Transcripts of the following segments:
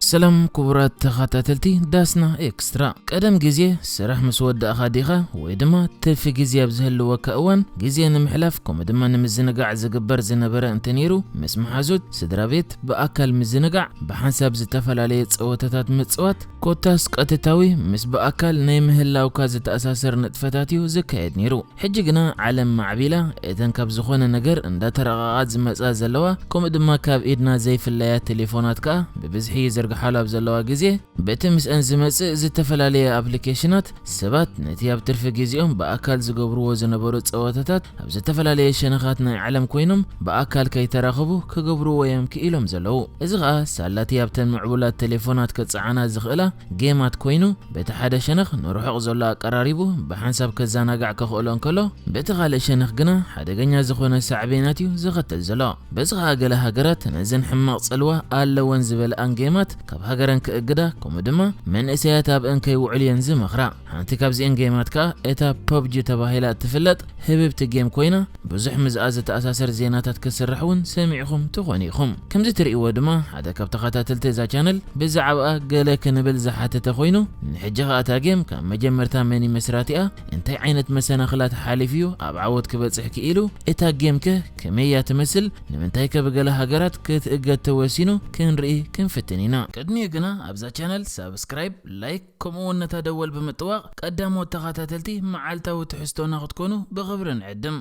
ሰላም ክቡራት ተኸታተልቲ ዳስና ኤክስትራ። ቀደም ግዜ ስራሕ ምስ ወዳእኻ ዲኻ ወይ ድማ ትርፊ ግዜ ኣብ ዝህልወካ እዋን፣ ግዜ ንምሕላፍ ከምኡ ድማ ንምዝንጋዕ ዝግበር ዝነበረ እንተነይሩ፣ ምስ መሓዙት፣ ስድራ ቤት፣ ብኣካል ምዝንጋዕ፣ ብሓንሳብ ዝተፈላለየ ጸወታታት ምጽዋት፣ ኮታስ ቀጥታዊ ምስ ብኣካል ናይ ምህላውካ ዝተኣሳሰር ንጥፈታት እዩ ዝካየድ ነይሩ። ሕጂ ግና ዓለም ማዕቢላ፣ እተን ካብ ዝኾነ ነገር እንዳተረቐቓት ዝመጻ ዘለዋ፣ ከምኡ ድማ ካብ ኢድና ዘይፍለያ ቴሌፎናት ከኣ ብብዝሒ ይዝርግሓሉ ኣብ ዘለዋ ግዜ፣ በቲ ምስአን ዝመጽእ ዝተፈላለየ ኣፕሊኬሽናት፣ ሰባት ነቲ ኣብ ትርፊ ግዜኦም ብኣካል ዝገብርዎ ዝነበሩ ጸወታታት ኣብ ዝተፈላለየ ሸነኻት ናይ ዓለም ኮይኖም ብኣካል ከይተራኸቡ ክገብርዎ እዮም ክኢሎም ዘለዉ። እዚ ኸኣ ሳላቲ ኣብተን ምዕቡላት ቴሌፎናት ክጸዓና ዝኽእላ ጌማት ኮይኑ፣ በቲ ሓደ ሸነኽ ንርሑቕ ዘሎ ኣቀራሪቡ ብሓንሳብ ከዘናጋዕ ከኽእሎ እንከሎ፣ በቲ ካልእ ሸነኽ ግና ሓደገኛ ዝኾነ ሳዕቤናት እዩ ዘኸትል ዘሎ። በዚ ኸኣ ገለ ሃገራት ነዘን ሕማቕ ጽልዋ ኣለወን ዝበልኣን ጌማት ካብ ሃገረን ክእግዳ፣ ከምኡ ድማ መንእሰያት ኣብአን ከይውዕሉ እየን ዝመኽራ። ሓንቲ ካብዚአን ጌማት ከኣ እታ ፐብጂ ተባሂላ እትፍለጥ ህብብቲ ጌም ኮይና፣ ብዙሕ ምስኣ ዝተኣሳሰር ዜናታት ክስራሕ እውን ሰሚዕኹም ትኾኑ ኢኹም። ከምዚ ትርእይዎ ድማ ሓደ ካብ ተኸታተልቲ እዛ ቻነል ብዛዕባኣ ገለ ክንብል ዝሓተተ ኮይኑ፣ ንሕጂ ኸኣ እታ ጌም ካብ መጀመርታ መን እዩ መስራቲኣ፣ እንታይ ዓይነት መሰናኽላት ሓሊፉ እዩ ኣብ ዓወት ክበጽሕ ክኢሉ፣ እታ ጌም ከ ከመይ እያ ትመስል፣ ንምንታይ ከ ብገለ ሃገራት ክትእገድ ተወሲኑ ክንርኢ ክንፍትን ኢና። ቅድሚኡ ግና ኣብዛ ቻነል ሳብስክራይብ፣ ላይክ፣ ከምኡ እውን ነታ ደወል ብምጥዋቕ ቀዳሞት ተኸታተልቲ መዓልታዊ ትሕዝቶና ክትኮኑ ብኽብሪ ንዕድም።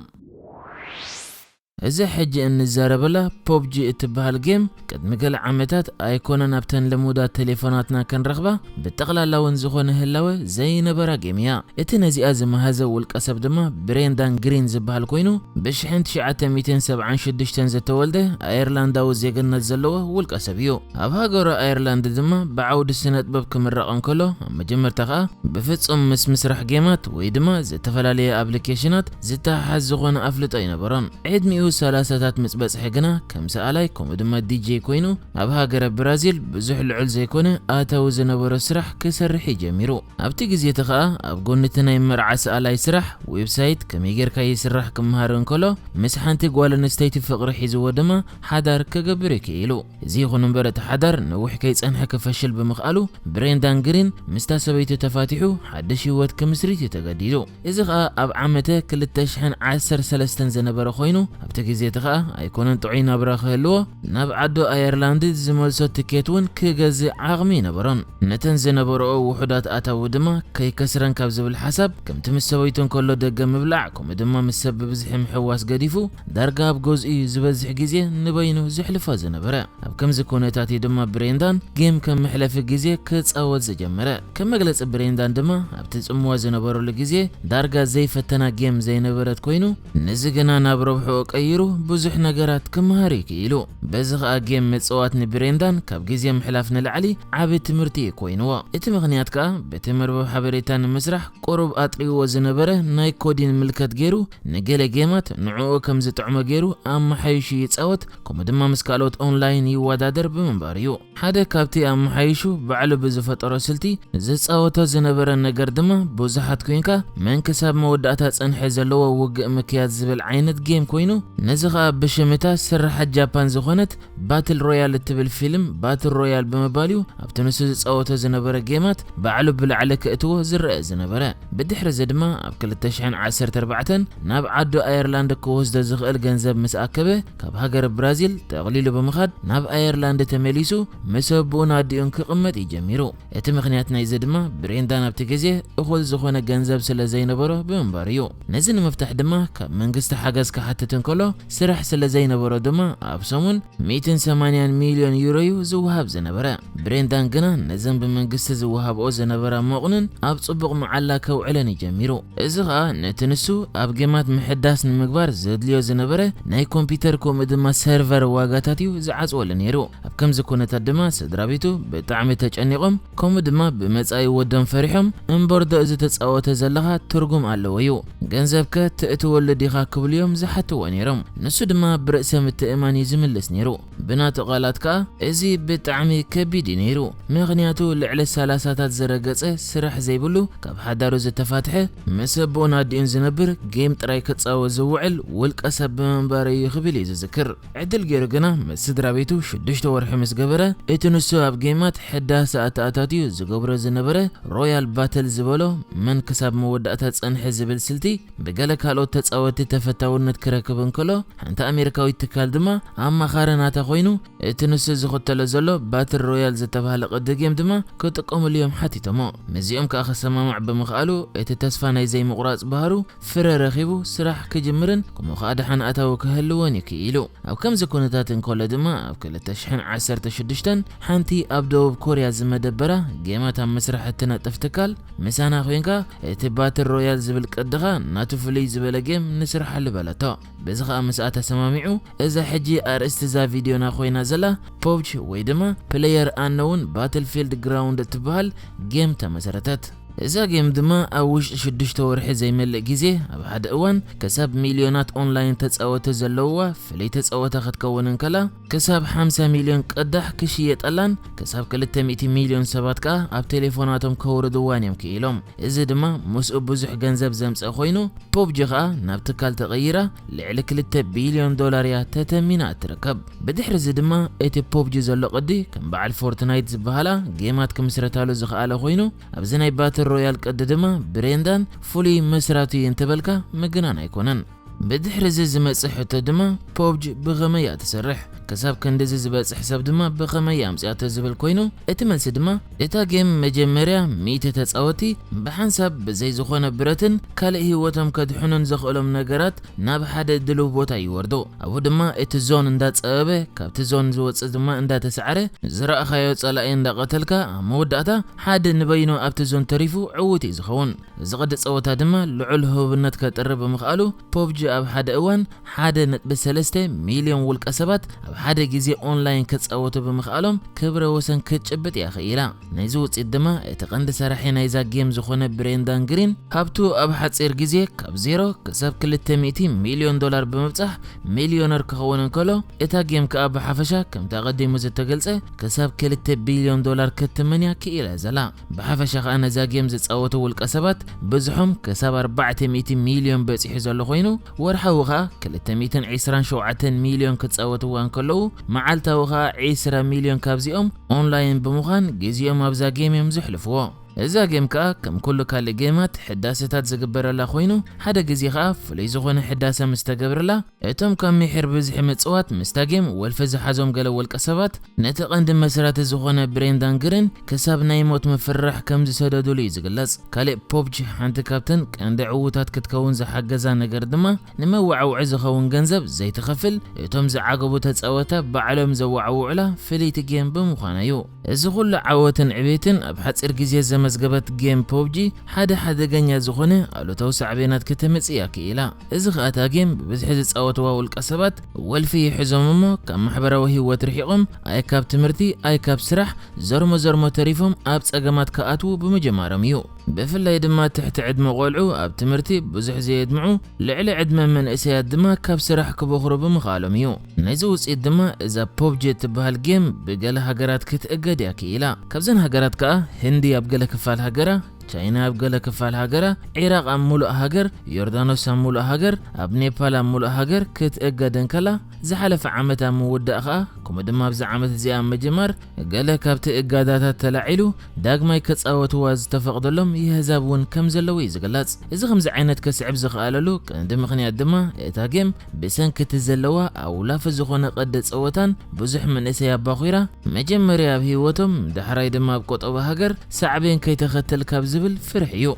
እዛ ሕጂ እንዛረበላ ፖብጂ እትበሃል ጌም ቅድሚ ገለ ዓመታት ኣይኮነን ኣብተን ልሙዳት ቴሌፎናትና ክንረኽባ፣ ብጠቕላላ እውን ዝኾነ ህላወ ዘይነበራ ጌም እያ። እቲ ነዚኣ ዝመሃዘ ውልቀ ሰብ ድማ ብሬንዳን ግሪን ዝበሃል ኮይኑ፣ ብሽሕን ትሽዓተ ሚእትን ሰብዓን ሽዱሽተን ዝተወልደ ኣየርላንዳዊ ዜግነት ዘለዎ ውልቀ ሰብ እዩ። ኣብ ሃገሩ ኣየርላንድ ድማ ብዓውዲ ስነጥበብ ክምረቕ እንከሎ፣ ኣብ መጀመርታ ኸኣ ብፍጹም ምስ ምስራሕ ጌማት ወይ ድማ ዝተፈላለየ ኣፕሊኬሽናት ዝተሓሓዝ ዝኾነ ኣፍልጦ ኣይነበሮን። ዕድሚኡ ሰላሳታት ምስ በጽሐ ግና ከም ሰኣላይ ከምኡ ድማ ዲጄ ኮይኑ ኣብ ሃገረ ብራዚል ብዙሕ ልዑል ዘይኮነ ኣታዊ ዝነበሮ ስራሕ ክሰርሕ እዩ ጀሚሩ። ኣብቲ ግዜ እቲ ኸኣ ኣብ ጎኒ እቲ ናይ መርዓ ሰኣላይ ስራሕ ዌብሳይት ከመይ ጌርካ ይስራሕ ክመሃር እንከሎ ምስ ሓንቲ ጓል ኣንስተይቲ ፍቕሪ ሒዝዎ ድማ ሓዳር ክገብር እዩ ክኢሉ። እዚ ይኹን እምበር እቲ ሓዳር ነዊሕ ከይጸንሐ ክፈሽል ብምኽኣሉ ብሬንዳን ግሪን ምስታ ሰበይቱ ተፋቲሑ ሓድሽ ህይወት ክምስሪት እዩ ተገዲዱ። እዚ ኸኣ ኣብ ዓመተ ክልተ ሽሕን ዓሰርተ ሰለስተን ዝነበረ ኮይኑ ኣብቲ ግዜ እቲ ኸኣ ኣይኮነን ጥዑይ ናብራ ክህልዎ ናብ ዓዱ ኣየርላንድ ዝመልሶ ትኬት እውን ክገዝእ ዓቕሚ ኣይነበሮን። ነተን ዝነበረኦ ውሑዳት ኣታዊ ድማ ከይከስረን ካብ ዝብል ሓሳብ ከምቲ ምስ ሰበይቱ እንከሎ ደገ ምብላዕ ከምኡ ድማ ምስ ሰብ ብብዝሒ ምሕዋስ ገዲፉ ዳርጋ ኣብ ገዝኡ እዩ ዝበዝሕ ግዜ ንበይኑ ዘሕልፎ ዝነበረ። ኣብ ከምዚ ኩነታት እዩ ድማ ብሬንዳን ጌም ከም መሕለፊ ግዜ ክጻወት ዝጀመረ። ከም መግለጺ ብሬንዳን ድማ ኣብቲ ጽምዋ ዝነበረሉ ግዜ ዳርጋ ዘይፈተና ጌም ዘይነበረት ኮይኑ፣ ነዚ ግና ናብ ረብሕኡ ቀይሩ ብዙሕ ነገራት ክመሃር እዩ ክኢሉ። በዚ ኸኣ ጌም ምጽዋት ንብሬንዳን ካብ ግዜ ምሕላፍ ንላዕሊ ዓቢ ትምህርቲ እዩ ኮይንዎ። እቲ ምኽንያት ከኣ በቲ መርበብ ሓበሬታ ንምስራሕ ቁሩብ ኣጥርይዎ ዝነበረ ናይ ኮዲን ምልከት ገይሩ ንገለ ጌማት ንዕኡ ከም ዝጥዕሞ ገይሩ ኣመሓይሹ ይጻወት፣ ከምኡ ድማ ምስ ካልኦት ኦንላይን ይወዳደር ብምንባሩ እዩ። ሓደ ካብቲ ኣመሓይሹ ባዕሉ ብዝፈጠሮ ስልቲ ዝጻወቶ ዝነበረ ነገር ድማ ብዙሓት ኮይንካ መን ክሳብ መወዳእታ ጸንሐ ዘለዎ ውግእ ምክያድ ዝብል ዓይነት ጌም ኮይኑ፣ ነዚ ኸኣ ብሽም እታ ስርሓት ጃፓን ዝኾነት ባትል ሮያል እትብል ፊልም ባትል ሮያል ብምባል እዩ ኣብቲ ንሱ ዝጻወቶ ዝነበረ ጌማት ባዕሉ ብላዕሊ ክእትዎ ዝረአ ዝነበረ። ብድሕሪ እዚ ድማ ኣብ ክልተ ሽሕን ዓሰርተ ኣርባዕተን ናብ ዓዱ ኣየርላንድ ክወስዶ ዝኽእል ገንዘብ ምስ ኣከበ ካብ ሃገር ብራዚል ጠቕሊሉ ብምኻድ ናብ ኣየርላንድ ተመሊሱ ምስ ኣቦኡን ኣዲኡን ክቕመጥ እዩ ጀሚሩ። እቲ ምኽንያት ናይዚ ድማ ብሬንዳን ኣብቲ ግዜ እኹል ዝኾነ ገንዘብ ስለ ዘይነበሮ ብምንባሩ እዩ። ነዚ ንምፍታሕ ድማ ካብ መንግስቲ ሓገዝ ክሓትት እንከሎ ስራሕ ስለ ዘይነበሮ ድማ ኣብ ሰሙን ሚእትን ሰማንያን ሚልዮን ዩሮ እዩ ዝወሃብ ዝነበረ። ብሬንዳን ግና ነዘን ብመንግስቲ ዝወሃብኦ ዝነበራ መቑንን ኣብ ጽቡቕ መዓላ ከውዕለን እዩ ጀሚሩ። እዚ ኸኣ ነቲ ንሱ ኣብ ጌማት ምሕዳስ ንምግባር ዘድልዮ ዝነበረ ናይ ኮምፒውተር ከምኡ ድማ ሰርቨር ዋጋታት እዩ ዝዓጽወሉ ነይሩ። ኣብ ከምዚ ኩነታት ድማ ስድራ ቤቱ ብጣዕሚ ተጨኒቖም፣ ከምኡ ድማ ብመጻኢ ወዶም ፈሪሖም፣ እምበርዶ እዚ ተጻወተ ዘለኻ ትርጉም ኣለዎ እዩ፣ ገንዘብከ ትእትወሉ ዲኻ ክብሉ እዮም ዝሓትዎ ነይሮም። ንሱ ድማ ብርእሰ ምትእማን እዩ ዝምልስ ነይሩ። ብናቱ ቃላት ከኣ፣ እዚ ብጣዕሚ ከቢድ እዩ ነይሩ፣ ምኽንያቱ ልዕሊ ሰላሳታት ዝረገጸ፣ ስራሕ ዘይብሉ፣ ካብ ሓዳሩ ዝተፋትሐ፣ ምስ ኣቦኡን ኣዲኡን ዝነብር፣ ጌም ጥራይ ክጻወት ዝውዕል ውልቀ ሰብ ብምንባረይ እዩ ክብል እዩ ዝዝክር። ዕድል ገይሩ ግና ምስ ስድራ ቤቱ ሽዱሽተ ወርሒ ምስ ገበረ፣ እቲ ንሱ ኣብ ጌማት ሕዳሰ ኣተኣታትዩ ዝገብሮ ዝነበረ ሮያል ባትል ዝበሎ መን ክሳብ መወዳእታ ጸንሐ ዝብል ስልቲ ብገለ ካልኦት ተጻወትቲ ተፈታውነት ክረክብ እንከሎ፣ ሓንቲ ኣሜሪካዊት ትካል ድማ ኣማኻሪ ናታ ኮይኑ፣ እቲ ንሱ ዝኽተሎ ዘሎ ባትል ሮያል ዝተባህለ ቅዲ ጌም ድማ ክጥቀምሉ እዮም ሓቲቶሞ። ምስዚኦም ከኣ ክሰማማዕ ብምኽኣሉ፣ እቲ ተስፋ ናይ ዘይምቑራጽ ባህሩ ፍረ ረኺቡ ስራሕ ክጅምርን ከምኡ ከኣ ደሓን ኣታዊ ክህልዎን እዩ ክኢሉ። ኣብ ከምዚ ኩነታት እንከሎ ድማ ኣብ ክልተ ሽሕን ዓሰርተ ሽዱሽተን ሓንቲ ኣብ ደቡብ ኮርያ ዝመደበራ ጌማት ኣብ ምስራሕ እትነጥፍ ትካል ምሳና ኮይንካ እቲ ባትል ሮያል ዝብል ቅድኻ ናቱ ፍልይ ዝበለ ጌም ንስርሓሉ በለቶ። በዚ ኸኣ ምስኣ ተሰማሚዑ እዛ ሕጂ ኣርእስቲ እዛ ቪድዮና ኮይና ዘላ ፖብጅ ወይ ድማ ፕሌየር ኣነውን ባትልፊልድ ግራውንድ እትበሃል ጌም ተመሰረተት። እዛ ጌም ድማ ኣብ ውሽጢ ሽዱሽተ ወርሒ ዘይመልእ ግዜ ኣብ ሓደ እዋን ክሳብ ሚልዮናት ኦንላይን ተጻወቲ ዘለውዋ ፍልይቲ ጸወታ ክትከውን እንከላ፣ ክሳብ ሓምሳ ሚልዮን ቅዳሕ ክሽየጠላን ክሳብ ክልተ ሚእቲ ሚልዮን ሰባት ከኣ ኣብ ቴሌፎናቶም ከውርድዋን እዮም ክኢሎም። እዚ ድማ ምስኡ ብዙሕ ገንዘብ ዘምጽእ ኮይኑ፣ ፖብጂ ከኣ ናብ ትካል ተቐይራ ልዕሊ ክልተ ቢልዮን ዶላር እያ ተተሚና እትርከብ። ብድሕሪ እዚ ድማ እቲ ፖብጂ ዘሎ ቅዲ ከም በዓል ፎርትናይት ዝበሃላ ጌማት ክምስረታሉ ዝኸኣለ ኮይኑ፣ ኣብዚ ናይ ባትል ሮያል ቅዲ ድማ ብሬንዳን ፍሉይ መስራቲ እዩ እንተበልካ ምግናን ኣይኮነን። ብድሕሪ እዚ ዝመጽእ ሕቶ ድማ ፖብጂ ብኸመይ እያ ትሰርሕ? ክሳብ ክንድዚ ዝበጽሕ ሰብ ድማ ብኸመይ እያ ኣምጺኣቶ ዝብል ኮይኑ፣ እቲ መልሲ ድማ እታ ጌም መጀመርያ ሚእቲ ተጻወቲ ብሓንሳብ ብዘይ ዝኾነ ብረትን ካልእ ህይወቶም ከድሕኑን ዘኽእሎም ነገራት ናብ ሓደ ድሉው ቦታ ይወርዱ። ኣብኡ ድማ እቲ ዞን እንዳጸበበ ካብቲ ዞን ዝወጽእ ድማ እንዳተሳዕረ ዝረኣኻዮ ጸላኢ እንዳቐተልካ ኣብ መወዳእታ ሓደ ንበይኑ ኣብቲ ዞን ተሪፉ ዕዉት እዩ ዝኸውን። እዚ ቅዲ ጸወታ ድማ ልዑል ህቡብነት ከጥሪ ብምኽኣሉ ፖብጂ ኣብ ሓደ እዋን ሓደ ነጥቢ ሰለስተ ሚልዮን ውልቀ ሰባት ኣብ ሓደ ግዜ ኦንላይን ክጻወቱ ብምኽኣሎም ክብረ ወሰን ክትጭብጥ እያ ክኢላ። ናይዚ ውጽኢት ድማ እቲ ቀንዲ ሰራሒ ናይዛ ጌም ዝኾነ ብሬንዳን ግሪን ሃብቱ ኣብ ሓጺር ግዜ ካብ ዜሮ ክሳብ ክልተ ሚእቲ ሚልዮን ዶላር ብምብጻሕ ሚልዮነር ክኸውን እንከሎ፣ እታ ጌም ከኣ ብሓፈሻ ከምቲ ኣቐዲሙ ዝተገልጸ ክሳብ ክልተ ቢልዮን ዶላር ክትምን እያ ክኢላ ዘላ። ብሓፈሻ ከኣ ነዛ ጌም ዝጻወቱ ውልቀ ሰባት ብዝሖም ክሳብ ኣርባዕተ ሚእቲ ሚልዮን በጺሑ ዘሎ ኮይኑ፣ ወርሓዊ ከኣ ክልተ ሚእትን ዕስራን ሸውዓተን ሚልዮን ክጻወትዋ እንከለዉ፣ መዓልታዊ ከኣ ዕስራ ሚልዮን ካብዚኦም ኦንላይን ብምዃን ግዜኦም ኣብዛ ጌም እዮም ዘሕልፍዎ። እዛ ጌም ከኣ ከም ኩሉ ካልእ ጌማት ሕዳሰታት ዝግበረላ ኮይኑ፣ ሓደ ግዜ ከኣ ፍሉይ ዝኾነ ሕዳሰ ምስ ተገብረላ፣ እቶም ካብ ምሒር ብዝሒ ምጽዋት ምስታ ጌም ወልፊ ዝሓዞም ገለ ውልቀ ሰባት፣ ነቲ ቀንዲ መስራቲ ዝኾነ ብሬንዳን ግሪን ክሳብ ናይ ሞት ምፍርራሕ ከም ዝሰደዱሉ እዩ ዝግለጽ። ካልእ ፖብጂ ሓንቲ ካብተን ቀንዲ ዕዉታት ክትከውን ዝሓገዛ ነገር ድማ ንመወዓውዒ ዝኸውን ገንዘብ ዘይትኸፍል፣ እቶም ዝዓገቡ ተጻወታ ባዕሎም ዘወዓውዑላ ፍልይቲ ጌም ብምዃና እዩ። እዚ ኩሉ ዓወትን ዕቤትን ኣብ ሓጺር ግዜ ዘመዝገበት ጌም ፖብጂ ሓደ ሓደገኛ ዝኾነ ኣሉታዊ ሳዕቤናት ከተምጽእ እያ ክኢላ። እዚ ኸኣ እታ ጌም ብብዝሒ ዝጻወትዋ ውልቀ ሰባት ወልፊ ይሕዞም እሞ ካብ ማሕበራዊ ህይወት ርሒቖም ኣይ ካብ ትምህርቲ ኣይ ካብ ስራሕ ዘርሞ ዘርሞ ተሪፎም ኣብ ጸገማት ክኣትዉ ብምጅማሮም እዩ። ብፍላይ ድማ ትሕቲ ዕድመ ቆልዑ ኣብ ትምህርቲ ብዙሕ ዘየድምዑ ልዕሊ ዕድመ መንእሰያት ድማ ካብ ስራሕ ክበኹሩ ብምኽኣሎም እዩ። ናይዚ ውጽኢት ድማ እዛ ፖብጂ እትበሃል ጌም ብገለ ሃገራት ክትእገድ እያ ክኢላ። ካብዘን ሃገራት ከኣ ህንዲ ኣብ ገለ ክፋል ሃገራ፣ ቻይና ኣብ ገለ ክፋል ሃገራ፣ ዒራቕ ኣብ ሙሉእ ሃገር፣ ዮርዳኖስ ኣብ ሙሉእ ሃገር፣ ኣብ ኔፓል ኣብ ሙሉእ ሃገር ክትእገድ እንከላ፣ ዝሓለፈ ዓመት ኣብ ምውዳእ ከኣ፣ ከምኡ ድማ ኣብዚ ዓመት እዚኣ ኣብ ምጅማር፣ ገለ ካብቲ እጋዳታት ተላዒሉ ዳግማይ ክጻወትዋ ዝተፈቕደሎም የህዛብ እውን ከም ዘለዉ እዩ ዝግለጽ። እዚ ከምዚ ዓይነት ከስዕብ ዝኸኣለሉ ቀንዲ ምኽንያት ድማ እታ ጌም ብሰንኪ እቲ ዘለዋ ኣውላፊ ዝኾነ ቅዲ ጸወታን ብዙሕ መንእሰይ ኣባኹራ መጀመርያ ኣብ ህይወቶም ዳሕራይ ድማ ኣብ ቆጠባ ሃገር ሳዕቤን ከይተኸትል ካብ ዝብል ፍርሒ እዩ።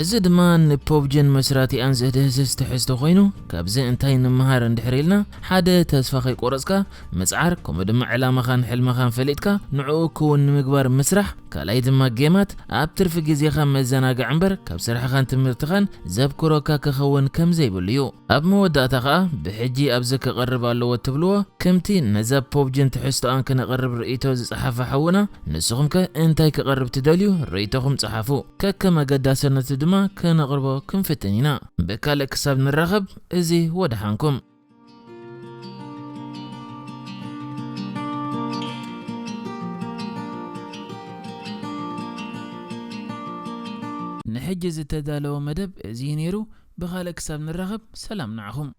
እዚ ድማ ንፖብጅን መስራቲኣን ዘድህስስ ትሕዝቶ ኮይኑ፣ ካብዚ እንታይ ንምሃር እንድሕር ኢልና፣ ሓደ ተስፋ ከይቆረጽካ ምጽዓር፣ ከምኡ ድማ ዕላማኻን ሕልምኻን ፈሊጥካ ንዕኡ ክውን ንምግባር ምስራሕ፣ ካልኣይ ድማ ጌማት ኣብ ትርፊ ግዜኻ መዘናግዒ እምበር ካብ ስራሕኻን ትምህርትኻን ዘብክሮካ ክኸውን ከም ዘይብሉ እዩ። ኣብ መወዳእታ ኸኣ ብሕጂ ኣብዚ ክቐርብ ኣለዎ እትብልዎ፣ ከምቲ ነዛ ፖብጅን ትሕዝቶኣን ክነቕርብ ርእይቶ ዝጸሓፈ ሓውና፣ ንስኹም ከ እንታይ ክቐርብ ትደልዩ? ርእይቶኹም ጸሓፉ። ከከም ኣገዳስነቱ ድማ ክነቕርቦ ክንፍትን ኢና። ብካልእ ክሳብ ንራኸብ፣ እዚ ወደሓንኩም። ሕጂ ዝተዳለወ መደብ እዚ ነይሩ። ብኻልእ ክሳብ ንራኸብ ሰላም ንዓኹም።